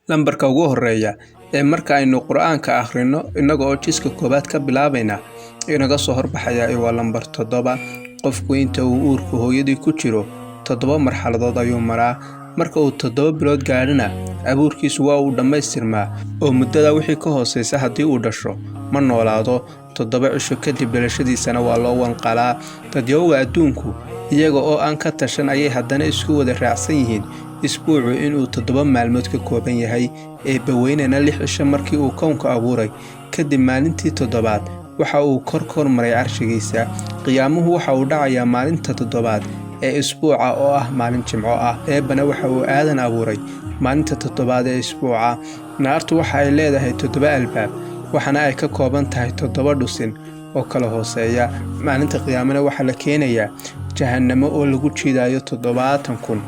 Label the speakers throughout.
Speaker 1: Lambarka ugu horreeya ee marka aynu Qur'aanka akhrino innaga oo jiska koowaad ka bilaabayna inaga soo horbaxaya waa lambar 7. Qofku inta uu uurka hooyadii ku jiro 7 marxaladood ayuu maraa. Marka uu 7 bilood gaadhana abuurkiisu waa uu dhammaystirmaa oo muddada wixii ka hooseysa haddii uu dhasho ma noolaado. 7 cisho kadib dhalashadiisana waa loo wanqalaa. Dadyowga adduunku iyaga oo aan ka tashan ayay haddana isku wada raacsan yihiin isbuucu inuu 7 maalmood ka kooban yahay. Eebbaweynena 6 cisho markii uu kownka abuuray kadib maalintii 7aad waxa uu kor maray carshigiisa. Qiyaamuhu waxa uu dhacayaa maalinta 7aad ee isbuuca oo ah maalin Jimco ah. Eebbana waxa uu Aadan abuuray maalinta 7aad ee isbuuca. Naartu waxa ay leedahay 7 albaab, waxaana ay ka kooban tahay 7 dhusin oo kala hooseeya. Maalinta qiyaamana waxaa la keenayaa jahannamo oo lagu jiidayo 70,000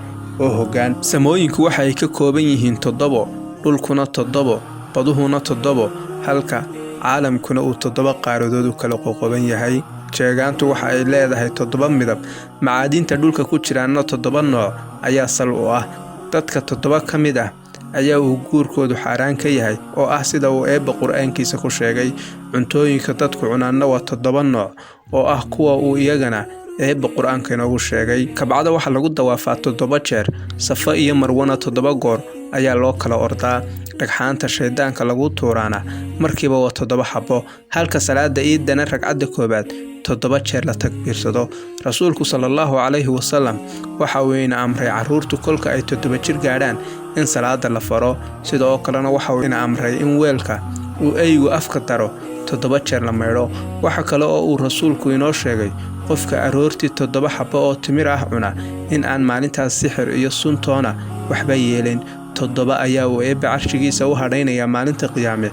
Speaker 1: oo hoggaan. Samooyinku waxa ay ka kooban yihiin 7, dhulkuna 7, baduhuna 7, halka caalamkuna uu 7 qaaradood u kala qoqoban yahay. Jeegaantu waxa ay leedahay 7 midab, macaadinta dhulka ku jiraana 7 nooc ayaa sal u ah. Dadka 7 ka mid ah ayaa uu guurkoodu xaaraan ka yahay oo ah sida uu Eebba Qur'aankiisa ku sheegay. Cuntooyinka dadku cunaanna waa 7 nooc oo ah kuwa uu iyagana Eebba Qur'aanka inoogu sheegay. Kabcada waxaa lagu dawaafaa 7 jeer, Safo iyo Marwana 7 goor ayaa loo kala ordaa. Dhagxaanta shaydaanka lagu tuuraana markiiba waa 7 xabo, halka salaada Iidana ragcadda koowaad 7 jeer la takbiirsado. Rasuulku sallallahu calayhi wasallam waxa uu ina amray carruurtu kolka ay 7 jir gaadhaan in salaada la faro. Sidoo kalena waxa uu ina amray in weelka uu eygu afka daro 7 jeer la maydho. Waxa kale oo uu rasuulku inoo sheegay qofka aroortii 7 xabo oo timir ah cuna in aan maalintaas sixir iyo suntoona waxba yeelin. 7 ayaa uu Eebbe carshigiisa u hadhaynayaa maalinta qiyaame.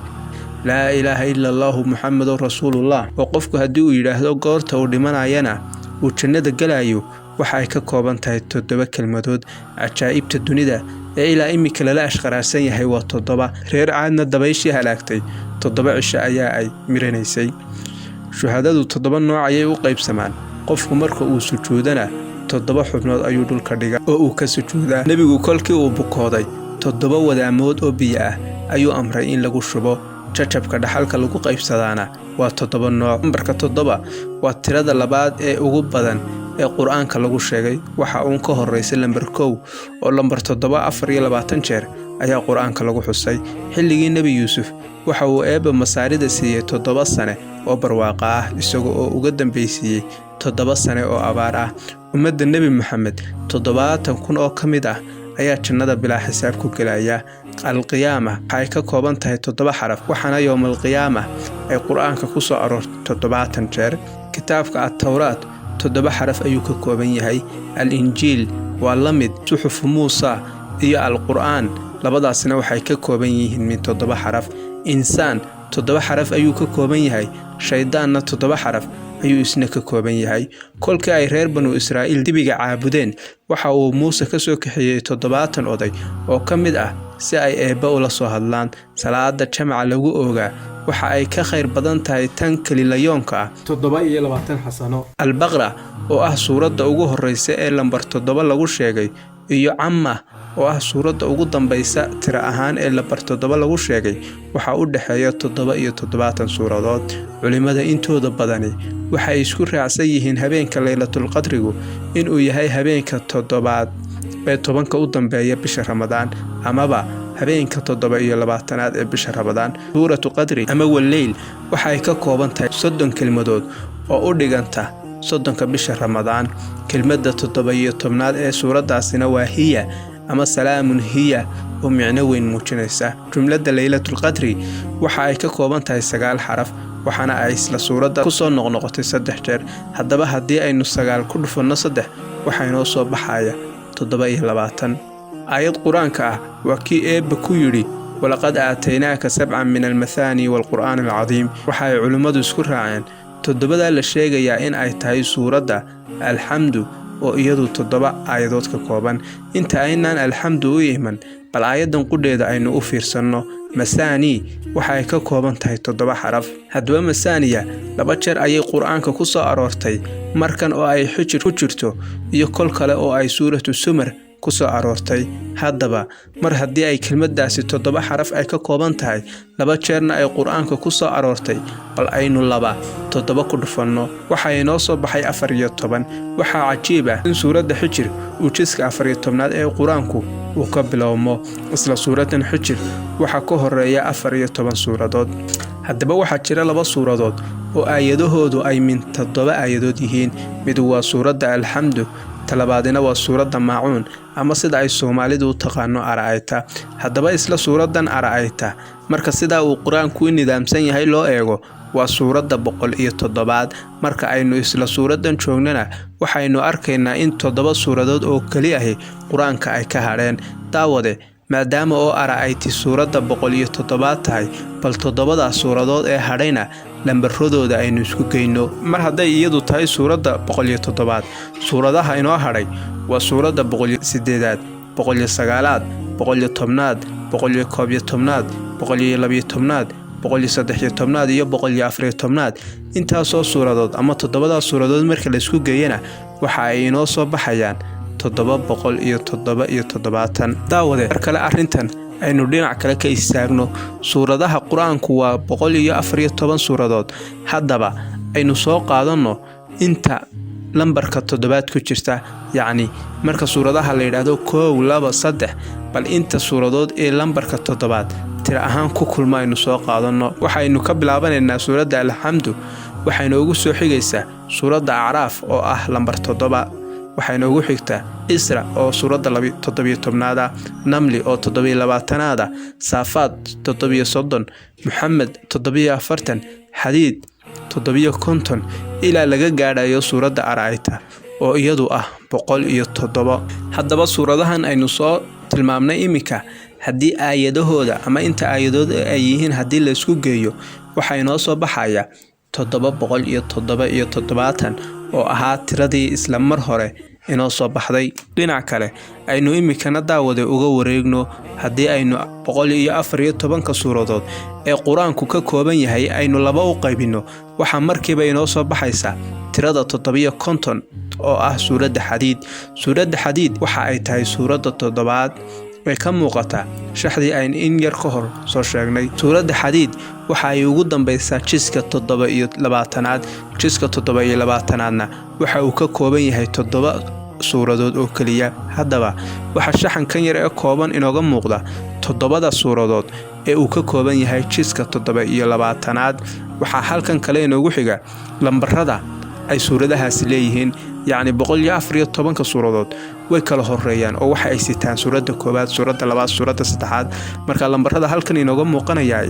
Speaker 1: Laa ilaaha illa Allahu Muhammadur Rasuulullah. Oo qofku haddii uu yidhaahdo goorta uu dhimanayana uu jannada galayo, waxa ay ka kooban tahay 7 kelmadood. Cajaa'ibta dunida ee ilaa imika lala ashqaraarsan yahay waa 7. Reer Caadna dabayshii halaagtay 7 cisho ayaa ay miranaysay. Shuhadadu 7 nooc ayay u qaybsamaan. Qofku marka uu sujuudana 7 xubnood ayuu dhulka dhigaa oo uu ka sujuudaa. Nebigu kolkii uu bukooday 7 wadaamood oo biyo ah ayuu amray in lagu shubo. Jajabka dhaxalka lagu qaybsadaana waa 7 nooc. Lambarka 7 waa tirada labaad ee ugu badan ee Qur'aanka lagu sheegay. Waxa uun ka horreysay lambar 1 oo lambar 7 24 jeer ayaa Qur'aanka lagu xusay. Xilligii Nebi Yuusuf waxa uu Eebbe masaarida siiyey 7 sane oo barwaaqo ah, isaga oo uga dambaysiiyey 7 sane oo abaar ah. Ummadda Nebi Maxamed 70,000 oo ka mid ah ayaa jannada bilaa xisaab ku gelaya. Al-Qiyaama waxa ay ka kooban tahay 7 xaraf, waxaana yowmal qiyaama ay Qur'aanka ku soo aroortay 70 jeer. Kitaabka At-Tawraat 7 xaraf ayuu ka kooban yahay. Al-Injiil waa la mid, Suxufu Muusa iyo Al-Qur'aan labadaasna waxay ka kooban yihiin min 7 xaraf. Insaan 7 xaraf ayuu ka kooban yahay, shaydaanna 7 xaraf ayuu isna ka kooban yahay. Kolkii ay reer Banu Israa'iil dibiga caabudeen, waxa uu Muuse ka soo kaxeeyey 70 oday oo ka mid ah si ay Eebbe ula soo hadlaan. Salaada jamaca lagu oogaa waxa ay ka khayr badan tahay tan kalilayoonka ah
Speaker 2: 27 xasano.
Speaker 1: Al-Baqra oo ah suuradda ugu horreysa ee lambar 7 lagu sheegay, iyo Camma oo ah suuradda ugu dambaysa tiro ahaan ee lambar 7 lagu sheegay, waxa u dhexeeya 77 suuradood. Culimada intooda badani waxay isku raacsan yihiin habeenka Laylatul Qadrigu inuu yahay habeenka 7aad ee 10ka u dambeeya bisha Ramadaan, amaba habeenka 27aad ee bisha Ramadaan. Suuratu Qadri ama Waleyl waxa ay ka kooban tahay 30 kelmadood oo u dhiganta 30ka bisha Ramadaan. Kelmadda 17aad ee suuraddaasina waa hiya ama salaamun hiya oo micno weyn muujinaysa. Jumladda Laylatul Qadri waxa ay ka kooban tahay 9 xaraf, waxaana ay isla suuradda ku soo noqnoqotay 3 jeer. Haddaba haddii aynu 9 ku dhufanno 3, waxaa inoo soo baxaya 27. Aayad Qur'aanka ah waa kii Eebbe ku yidhi walaqad aataynaaka 7 min almathaani waalqur'aan alcadiim. Waxa ay culimmadu isku raaceen 7daa la sheegayaa in ay tahay suuradda Alxamdu oo iyadu 7 aayadood ka kooban. Inta aynaan Alxamdu u iman, bal aayaddan qudheeda aynu u fiirsanno. Masaani waxa ay ka kooban tahay 7 xaraf. Haddaba masaaniya 2 jeer ayay Qur'aanka ku soo aroortay, markan oo ay xijir ku jirto iyo kol kale oo ay suuratu Sumar ku soo aroortay. Haddaba mar haddii ay kelmaddaasi 7 xaraf ay ka kooban tahay, 2 jeerna ay qur-aanka ku soo aroortay, bal aynu 2 7 ku dhufanno, waxaa inoo soo baxay 14. Waxaa cajiib ah in suuradda Xijir uu jiska 14aad ee qur-aanku uu ka bilowmo. Isla suuraddan Xijir waxaa ka horeeya 14 suuradood. Haddaba waxaa jira 2 suuradood oo aayadahoodu ay min 7 aayadood yihiin. Mid waa suuradda Alxamdu, talabaadina waa suuradda Maacuun, ama sida ay Soomaalidu u taqaano Ara'ayta. Haddaba isla suuraddan Ara'ayta, marka sidaa uu qur-aanku u nidaamsan yahay loo eego, waa suuradda 107aad. Marka aynu isla suuraddan joognana, waxaynu arkaynaa in 7 suuradood oo keli ahi qur-aanka ay ka hadheen. Daawade, maadaama oo Ara'ayti suuradda 107aad tahay, bal 7daas suuradood ee hadhayna lambaradooda aynu isku geyno. Mar hadday iyadu tahay suuradda 107aad, suuradaha inoo hadhay waa suuradda 108aad, 109aad, 110aad, 111aad, 112aad, 113aad iyo 114aad. Intaasoo suuradood ama 7daas suuradood marka la isku geeyana, waxa ay inoo soo baxayaan 777. Daawade, mar kale arrintan aynu dhinac kale ka istaagno. Suuradaha qur-aanku waa 114 suuradood. Haddaba aynu soo qaadanno inta lambarka 7aad ku jirta, yacni marka suuradaha la yidhaahdo 1, 2, 3, bal inta suuradood ee lambarka 7aad tira ahaan ku kulma aynu soo qaadanno. Waxaynu ka bilaabanaynaa suuradda Alxamdu, waxaynu ugu soo xigaysaa suuradda Acraaf oo ah lambar 7, waxayna ugu xigtaa Isra oo suuradda 17aada, Namli oo 27aada, Saafaad 37, Muxamed 47, Xadiid 57, ilaa laga gaadhayo suuradda Ara'ayta oo iyadu ah 107. Haddaba suuradahan aynu soo tilmaamnay iminka, haddii aayadahooda ama inta aayadood ay yihiin haddii la isku geeyo, waxaa inoo soo baxaya 777 oo ahaa tiradii isla mar hore inoo soo baxday. Dhinac kale aynu iminkana, daawade, uga wareegno. Haddii aynu 114ka suuradood ee qur-aanku ka kooban yahay aynu 2 u qaybinno, waxaa markiiba inoo soo baxaysa tirada 57 oo ah suuradda Xadiid. Suuradda Xadiid waxa ay tahay suuradda 7aad ee ka muuqata shaxdii aynu in yar ka hor soo sheegnay. Suuradda Xadiid waxa ay ugu dambaysaa jiska 27aad. Jiska 27aadna waxa uu ka kooban yahay 7 suuradood oo keliya. Haddaba waxaa shaxankan yar ee kooban inooga muuqda 7da suuradood ee uu ka kooban yahay jiska 27aad. Waxaa halkan kale inoogu xiga lambarada ay suuradahaasi leeyihiin, yacni 114ka suuradood way kala horeeyaan oo waxa ay sitaan suuradda koowaad, suuradda labaad, suuradda saddexaad. Marka lambarada halkan inooga muuqanayaa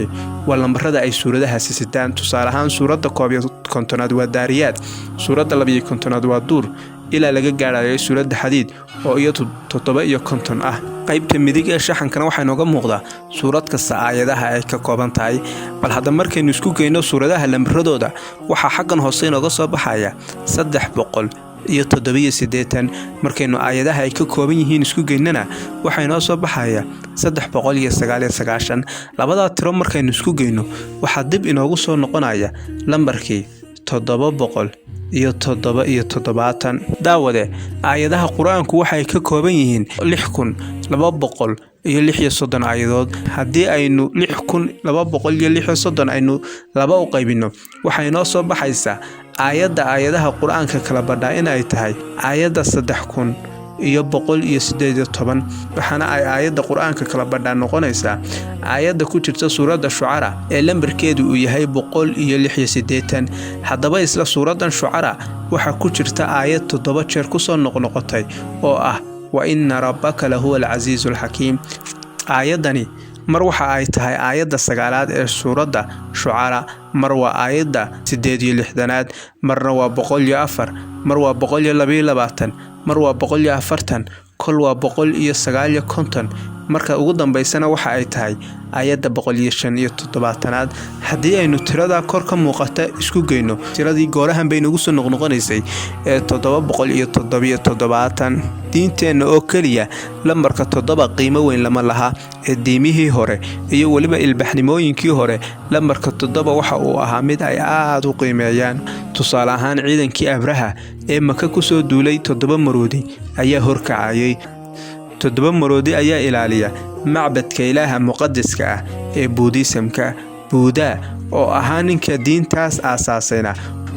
Speaker 1: waa lambarada ay suuradahaasi sitaan. Tusaale ahaan, suuradda 51aad waa Daariyaad, suuradda 52aad waa Duur, ilaa laga gaadhayo suuradda Xadiid oo iyadu 57 ah. Qaybta midig ee shaxankana waxaa inooga muuqdaa suurad kasta aayadaha ay ka kooban tahay. Bal hadda markaynu isku geyno suuradaha lambaradooda, waxaa xaggan hoose inooga soo baxaya 387. Markaynu aayadaha ay ka kooban yihiin isku geynana, waxaa inoo soo baxaya 399. Labadaa tiro markaynu isku geyno, waxaa dib inoogu soo noqonaya lambarkii 777. Daawade, aayadaha qur-aanku waxay ka kooban yihiin 6236 aayadood. Haddii aynu 6236 aynu 2 u qaybinno, waxaa inoo soo baxaysaa aayadda aayadaha qur-aanka kala badhaa in ay tahay aayadda 3118. Waxaana ay aayadda qur-aanka kala badhaa noqonaysaa aayadda ku jirta suuradda Shucara ee lambarkeedu uu yahay 186. Haddaba isla suuraddan Shucara waxaa ku jirta aayad 7 jeer kusoo noqnoqotay oo ah "Wa ina rabbaka lahuwa alcasiizu alxakiim". Aayaddani mar waxa ay tahay aayadda 9aad ee suuradda Shucara, mar waa aayadda 68aad, marna waa 104, mar waa 122, mar waa 140, kol waa 159, marka ugu dambaysana waxa ay tahay aayadda 175aad. Haddii aynu tiradaa kor ka muuqata isku geyno tiradii goorahan bay nagu soo noqnoqonaysay ee 777, diinteenna oo keliya lambarka 7 qiimo weyn lama laha ee diimihii hore iyo weliba ilbaxnimooyinkii hore lambarka 7 waxa uu ahaa mid ay aad u qiimeeyaan. Tusaale ahaan, ciidankii Abraha ee Maka kusoo duulay 7 maroodi ayaa horkacayay. 7 maroodi ayaa ilaaliya macbadka ilaaha muqadaska ah ee Buudhisamka. Buudaa oo ahaa ninka diintaas aasaasayna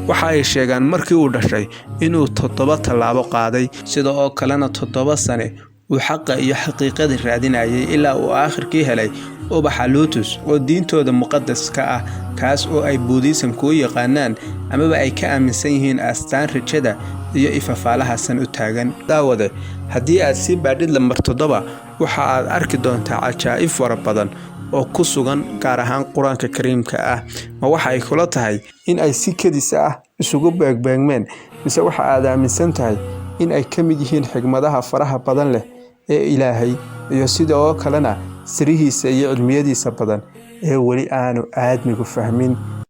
Speaker 1: waxa ay sheegaan markii uu dhashay inuu 7 tallaabo qaaday, sida oo kalena 7 sane uu xaqa iyo xaqiiqada raadinayay ilaa uu aakhirkii helay ubaxa lotus oo diintooda muqadaska ah, kaas oo ay Buudhisamku u yaqaanaan amaba ay ka aaminsan yihiin astaan rajada iyo ifafaalaha san u taagan. Daawade, haddii aad sii baadhid lambar 7, waxa aad arki doontaa cajaa'ib fara badan oo ku sugan gaar ahaan Qur-aanka Kariimka ah. Ma waxa ay kula tahay in ay si kedis ah isugu beegbeegmeen, mise waxa aad aaminsan tahay in ay ka mid yihiin xigmadaha faraha badan leh ee Ilaahay iyo sidoo kalena sirihiisa iyo cilmiyadiisa badan ee weli aanu aadmigu fahmin?